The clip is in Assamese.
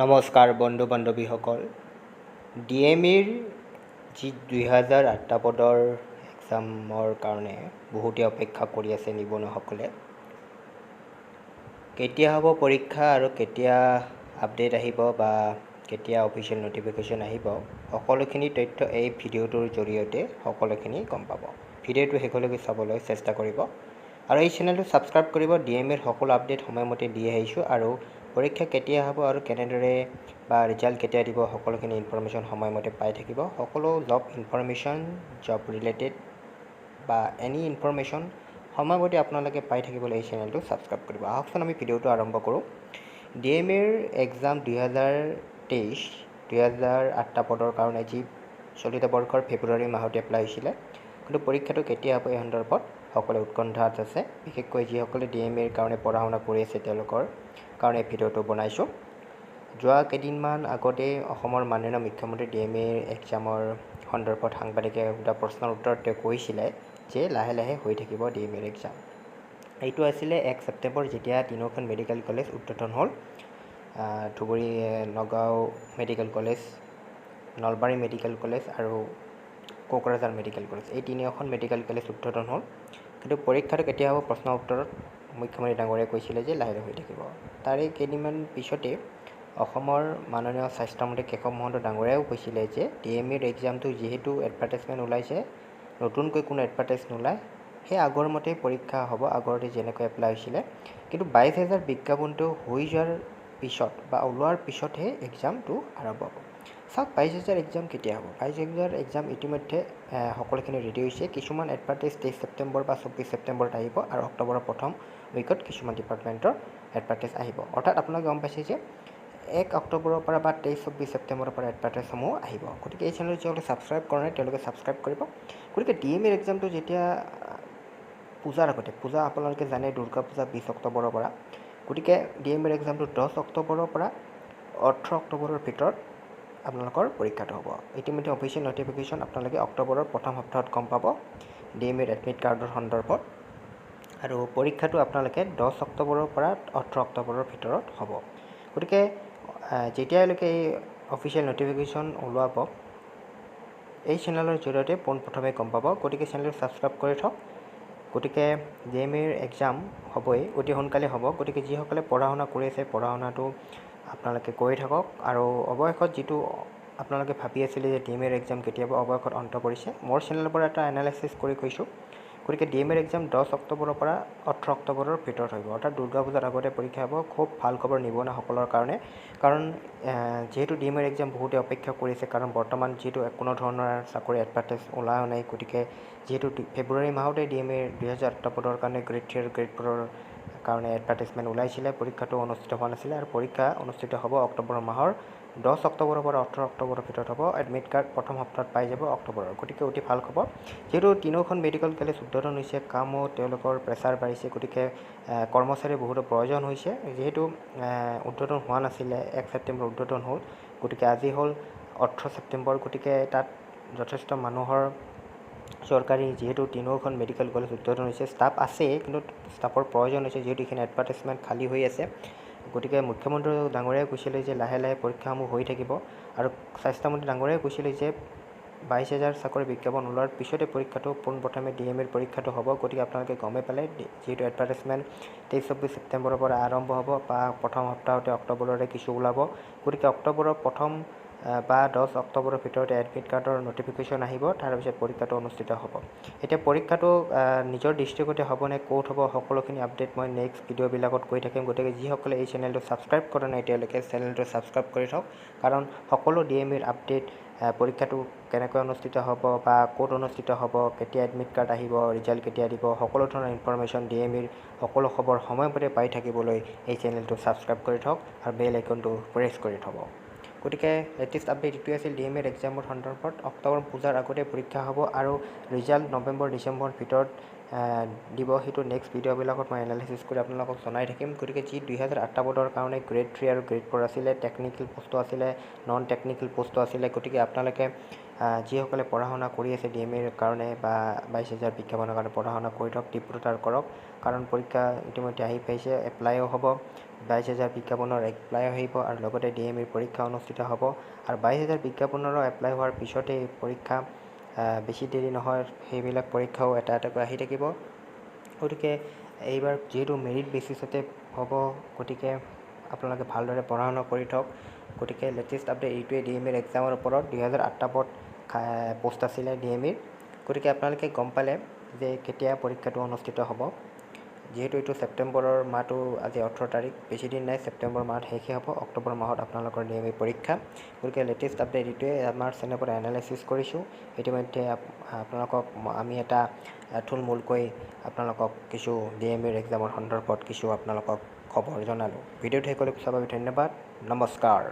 নমস্কাৰ বন্ধু বান্ধৱীসকল, ডি এম ইৰ যি 2008টা পদৰ এক্সামৰ কাৰণে বহুতে অপেক্ষা কৰি আছে নিবনুৱাসকলে, কেতিয়া হ'ব পৰীক্ষা আৰু কেতিয়া আপডেট আহিব বা কেতিয়া অফিচিয়েল নটিফিকেশ্যন আহিব, সকলোখিনি তথ্য এই ভিডিঅ'টোৰ জৰিয়তে সকলোখিনি গম পাব। ভিডিঅ'টো শেষলৈকে চাবলৈ চেষ্টা কৰিব আৰু এই চেনেলটো ছাবস্ক্ৰাইব কৰিব। ডি এম ইৰ সকলো আপডেট সময়মতে দি আহিছোঁ আৰু পৰীক্ষা কেতিয়া হ'ব আৰু কেনেদৰে বা ৰিজাল্ট কেতিয়া দিব সকলোখিনি ইনফৰমেশ্যন সময়মতে পাই থাকিব। সকলো জব ইনফৰমেশ্যন, জব ৰিলেটেড বা এনি ইনফৰমেশ্যন সময়মতে আপোনালোকে পাই থাকিবলৈ এই চেনেলটো ছাবস্ক্ৰাইব কৰিব। আহকচোন আমি ভিডিঅ'টো আৰম্ভ কৰোঁ। ডি এম ইৰ এক্সাম 2023 2008টা পদৰ কাৰণে যি চলিত বৰ্ষৰ ফেব্ৰুৱাৰী মাহতে এপ্লাই হৈছিলে, কিন্তু পৰীক্ষাটো কেতিয়া হ'ব এই সন্দৰ্ভত সকলোৱে উৎকণ্ঠাত আছে। বিশেষকৈ যিসকলে ডি এম ইৰ কাৰণে পঢ়া শুনা কৰি আছে তেওঁলোকৰ কাৰণে এই ভিডিঅ'টো বনাইছোঁ। যোৱা কেইদিনমান আগতে অসমৰ মাননীয় মুখ্যমন্ত্ৰী ডি এম ইৰ এক্সামৰ সন্দৰ্ভত সাংবাদিকে সোধা প্ৰশ্নৰ উত্তৰত তেওঁ কৈছিলে যে লাহে লাহে হৈ থাকিব ডি এম ইৰ এক্সাম। এইটো আছিলে 1 ছেপ্টেম্বৰ, যেতিয়া তিনিওখন মেডিকেল কলেজ উদ্বোধন হ'ল, Dhubri, Nagaon medical college, Nalbari medical college আৰু কোকৰাঝাৰ মেডিকেল কলেজ, এই তিনিওখন মেডিকেল কলেজ উদ্বোধন হ'ল। কিন্তু পৰীক্ষাটো কেতিয়া হ'ব প্ৰশ্নৰ উত্তৰত মুখ্যমন্ত্ৰী ডাঙৰীয়াই কৈছিলে যে লাহে লাহে হৈ থাকিব। তাৰে কেইদিনমান পিছতে অসমৰ মাননীয় স্বাস্থ্যমন্ত্ৰী কেশৱ মহন্ত ডাঙৰীয়াইও কৈছিলে যে ডি এম ইৰ এক্সামটো যিহেতু এডভাৰটাইজমেণ্ট ওলাইছে, নতুনকৈ কোনো এডভাৰটাইজ নোলায়, সেই আগৰ মতেই পৰীক্ষা হ'ব, আগতে যেনেকৈ এপ্লাই হৈছিলে। কিন্তু 22,000 বিজ্ঞাপনটো হৈ যোৱাৰ পিছত বা ওলোৱাৰ পিছতহে এক্সামটো আৰম্ভ হ'ব। চাওক, 22,000 এক্সাম কেতিয়া হ'ব? 22,000 এক্সাম ইতিমধ্যে সকলোখিনি ৰেডি হৈছে। কিছুমান এডভাৰটাইজ 23 ছেপ্টেম্বৰ বা 24 ছেপ্টেম্বৰত আহিব আৰু অক্টোবৰৰ প্ৰথম উইকত কিছুমান ডিপাৰ্টমেণ্টৰ এডভাৰটাইজ আহিব। অৰ্থাৎ আপোনালোকে গম পাইছে যে 1 অক্টোবৰৰ পৰা বা 23 24 ছেপ্টেম্বৰৰ পৰা এডভাৰটাইজসমূহ আহিব। গতিকে এই চেনেলটো যিসকলে ছাবস্ক্ৰাইব কৰা নাই তেওঁলোকে ছাবস্ক্ৰাইব কৰিব। গতিকে ডি এম ইৰ এক্সামটো যেতিয়া পূজাৰ আগতে, পূজা আপোনালোকে জানে দুৰ্গা পূজা 20 অক্টোবৰৰ পৰা, গতিকে ডি এম ইৰ এক্সামটো 10 অক্টোবৰৰ পৰা 18 অক্টোবৰৰ ভিতৰত আপোনালোকৰ পৰীক্ষাটো হ'ব। ইতিমধ্যে অফিচিয়েল নটিফিকেশ্যন আপোনালোকে অক্টোবৰৰ প্ৰথম সপ্তাহত গম পাব ডি এম ইৰ এডমিট কাৰ্ডৰ সন্দৰ্ভত। আৰু পৰীক্ষাটো আপোনালোকে 10 অক্টোবৰৰ পৰা 18 অক্টোবৰৰ ভিতৰত হ'ব। গতিকে যেতিয়ালৈকে এই অফিচিয়েল নটিফিকেশ্যন ওলাব এই চেনেলৰ জৰিয়তে পোনপ্ৰথমে গম পাব। গতিকে চেনেলটো ছাবস্ক্ৰাইব কৰি থওক। গতিকে ডি এম ইৰ এক্সাম হ'বই, অতি সোনকালে হ'ব। গতিকে যিসকলে পঢ়া শুনা কৰি আছে পঢ়া শুনাটো আপোনালোকে কৰি থাকক। আৰু অৱশেষত যিটো আপোনালোকে ভাবি আছিলে যে ডি এম ইৰ এক্সাম কেতিয়াবা, অৱশেষত অন্ত পৰিছে। মোৰ চেনেলৰ পৰা এটা এনালাইচিছ কৰি কৈছোঁ। গতিকে ডি এম ইৰ এক্সাম 10 অক্টোবৰৰ পৰা 18 অক্টোবৰৰ ভিতৰত হ'ব, অৰ্থাৎ দুৰ্গা পূজাৰ আগতে পৰীক্ষা হ'ব। খুব ভাল খবৰ নিবনুৱাসকলৰ কাৰণে, কাৰণ যিহেতু ডি এম ইৰ এক্সাম বহুতে অপেক্ষা কৰিছে, কাৰণ বৰ্তমান যিহেতু কোনো ধৰণৰ চাকৰি এডভাৰটাইজ ওলোৱা নাই। গতিকে যিহেতু ফেব্ৰুৱাৰী মাহতে ডি এম ইৰ 2008 পদৰ কাৰণে গ্ৰেড 3 আৰু গ্ৰেড 4ৰ কাৰণে এডভাৰটাইজমেণ্ট ওলাইছিলে, পৰীক্ষাটো অনুষ্ঠিত হোৱা নাছিলে আৰু পৰীক্ষা অনুষ্ঠিত হ'ব অক্টোবৰ মাহৰ 10 অক্টোবৰৰ পৰা 18 অক্টোবৰৰ ভিতৰত হ'ব। এডমিট কাৰ্ড প্ৰথম সপ্তাহত পাই যাব অক্টোবৰৰ। গতিকে অতি ভাল খবৰ। যিহেতু তিনিওখন মেডিকেল কলেজ উদ্বোধন হৈছে, কামো তেওঁলোকৰ প্ৰেছাৰ বাঢ়িছে, গতিকে কৰ্মচাৰীৰ বহুতো প্ৰয়োজন হৈছে। যিহেতু উদ্বোধন হোৱা নাছিলে, 1 ছেপ্টেম্বৰ উদ্বোধন হ'ল, গতিকে আজি হ'ল 18 ছেপ্টেম্বৰ। গতিকে তাত যথেষ্ট মানুহৰ চৰকাৰী যিহেতু তিনিওখন মেডিকেল কলেজ উদ্বোধন হৈছে, ষ্টাফ আছেই, কিন্তু ষ্টাফৰ প্ৰয়োজন হৈছে, যিহেতু এইখিনি এডভাৰটাইজমেণ্ট খালী হৈ আছে। গতিকে মুখ্যমন্ত্ৰী ডাঙৰীয়াই কৈছিলে যে লাহে লাহে পৰীক্ষাসমূহ হৈ থাকিব আৰু স্বাস্থ্যমন্ত্ৰী ডাঙৰীয়াই কৈছিলে যে 22,000 চাকৰি বিজ্ঞাপন ওলোৱাৰ পিছতে পৰীক্ষাটো পোনপ্ৰথমে ডি এম ইৰ পৰীক্ষাটো হ'ব। গতিকে আপোনালোকে গমেই পালে, যিহেতু এডভাৰটাইজমেণ্ট 23 24 ছেপ্টেম্বৰৰ পৰা আৰম্ভ হ'ব বা প্ৰথম সপ্তাহতে অক্টোবৰৰে কিছু ওলাব। গতিকে অক্টোবৰৰ প্ৰথম বা 10 অক্টোবৰৰ ভিতৰতে এডমিট কাৰ্ডৰ নটিফিকেশ্যন আহিব, তাৰপিছত পৰীক্ষাটো অনুষ্ঠিত হ'ব। এতিয়া পৰীক্ষাটো নিজৰ ডিষ্ট্ৰিক্টতে হ'বনে ক'ত হ'ব সকলোখিনি আপডেট মই নেক্সট ভিডিঅ'বিলাকত কৈ থাকিম। গতিকে যিসকলে এই চেনেলটো ছাবস্ক্ৰাইব কৰা নাই তেওঁলোকে চেনেলটো ছাবস্ক্ৰাইব কৰি থওক, কাৰণ সকলো ডি এম ইৰ আপডেট, পৰীক্ষাটো কেনেকৈ অনুষ্ঠিত হ'ব বা ক'ত অনুষ্ঠিত হ'ব, কেতিয়া এডমিট কাৰ্ড আহিব, ৰিজাল্ট কেতিয়া দিব, সকলো ধৰণৰ ইনফৰমেশ্যন ডি এম ইৰ সকলো খবৰ সময়মতে পাই থাকিবলৈ এই চেনেলটো ছাবস্ক্ৰাইব কৰি থওক আৰু বেল আইকনটো প্ৰেছ কৰি থ'ব। গতিকে লেটেষ্ট আপডেট এইটোৱে আছিল ডি এম ইৰ এক্সামৰ সন্দৰ্ভত। অক্টোবৰ পূজাৰ আগতে পৰীক্ষা হ'ব আৰু ৰিজাল্ট নৱেম্বৰ ডিচেম্বৰৰ ভিতৰত দিব। সেইটো নেক্সট ভিডিঅ'বিলাকত মই এনালাইচিছ কৰি আপোনালোকক জনাই থাকিম। গতিকে যি 2008টা পদৰ কাৰণে গ্ৰেড 3 আৰু গ্ৰেড 4 আছিলে, টেকনিকেল পষ্টো আছিলে, নন টেকনিকেল পষ্টো আছিলে, গতিকে আপোনালোকে যিসকলে পঢ়া শুনা কৰি আছে ডি এম ইৰ কাৰণে বা 22,000 বিজ্ঞাপনৰ কাৰণে পঢ়া শুনা কৰি থওক, তীব্ৰতাৰ কৰক, কাৰণ পৰীক্ষা ইতিমধ্যে আহি পাইছে, এপ্লাইও হ'ব। 22,000 বিজ্ঞাপনৰ এপ্লাই আহিব আৰু লগতে ডিএমইৰ পৰীক্ষা অনুষ্ঠিত হ'ব। আৰু 22,000 বিজ্ঞাপনৰো এপ্লাই হোৱাৰ পিছতেই পৰীক্ষা বেছি দেৰি নহয়, সেইবিলাক পৰীক্ষাও এটা এটাকৈ আহি থাকিব। গতিকে এইবাৰ যিহেতু মেৰিট বেচিছতে হ'ব, গতিকে আপোনালোকে ভালদৰে পঢ়া শুনা কৰি থওক। গতিকে লেটেষ্ট আপডেট এইটোৱে ডিএমইৰ এক্সামৰ ওপৰত। 2008টা পদ পোষ্ট আছিলে ডিএমইৰ। গতিকে আপোনালোকে গম পালে যে কেতিয়া পৰীক্ষাটো অনুষ্ঠিত হ'ব। যিহেতু এইটো ছেপ্টেম্বৰৰ মাহটো, আজি 18 তাৰিখ, বেছি দিন নাই, ছেপ্টেম্বৰ মাহত শেষেই হ'ব, অক্টোবৰ মাহত আপোনালোকৰ ডিএমই পৰীক্ষা। গতিকে লেটেষ্ট আপডেট এইটোৱে। আমাৰ চেনেলৰ পৰা এনালাইচিছ কৰিছোঁ ইতিমধ্যে। আপোনালোকক আমি এটা থুলমূলকৈ আপোনালোকক কিছু ডিএমইৰ এক্সামৰ সন্দৰ্ভত কিছু আপোনালোকক খবৰ জনালোঁ। ভিডিঅ'টো শেষলৈকে চোৱাৰ বাবে ধন্যবাদ, নমস্কাৰ।